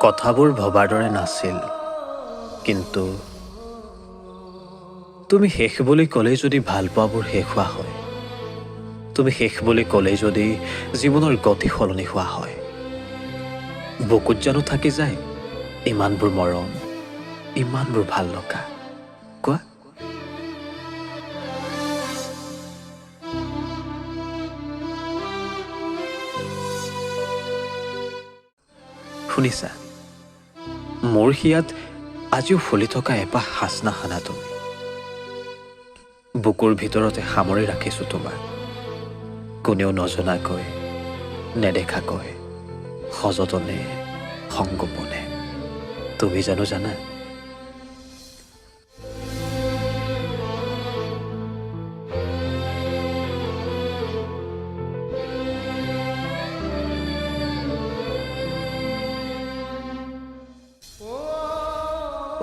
কথাবোৰ ভবাৰ দৰে নাছিল, কিন্তু তুমি শেষ বুলি ক'লেই যদি ভালপোৱাবোৰ শেষ হোৱা হয়, তুমি শেষ বুলি ক'লেই যদি জীৱনৰ গতি সলনি হোৱা হয়, বুকুত জানো থাকি যায় ইমানবোৰ মৰম, ইমানবোৰ ভাল লগা? কোৱা। শুনিছা, মোৰ হিয়াত আজিও ফুলি থকা এপাহ হাচনা হানা তুমি। বুকুৰ ভিতৰতে সামৰি ৰাখিছো তোমাক, কোনেও নজনাকৈ, নেদেখাকৈ, সযতনে, সংগোপনে। তুমি জানো জানা?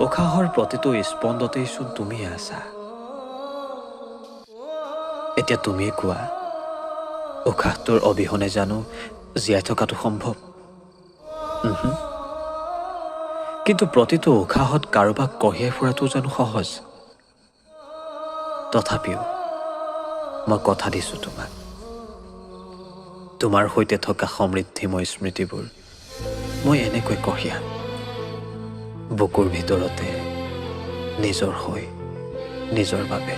উশাহৰ প্ৰতিটো স্পন্দতেইচোন তুমিয়ে আছা। এতিয়া তুমিয়ে কোৱা, উশাহটোৰ অবিহনে জানো জীয়াই থকাটো সম্ভৱ? কিন্তু প্ৰতিটো উশাহত কাৰোবাক কঢ়িয়াই ফুৰাটো জানো সহজ? তথাপিও মই কথা দিছোঁ তোমাক, তোমাৰ সৈতে থকা সমৃদ্ধিময় স্মৃতিবোৰ মই এনেকৈ কঢ়িয়াম, বুকুৰ ভিতৰতে নিজৰ হৈ, নিজৰ বাবে।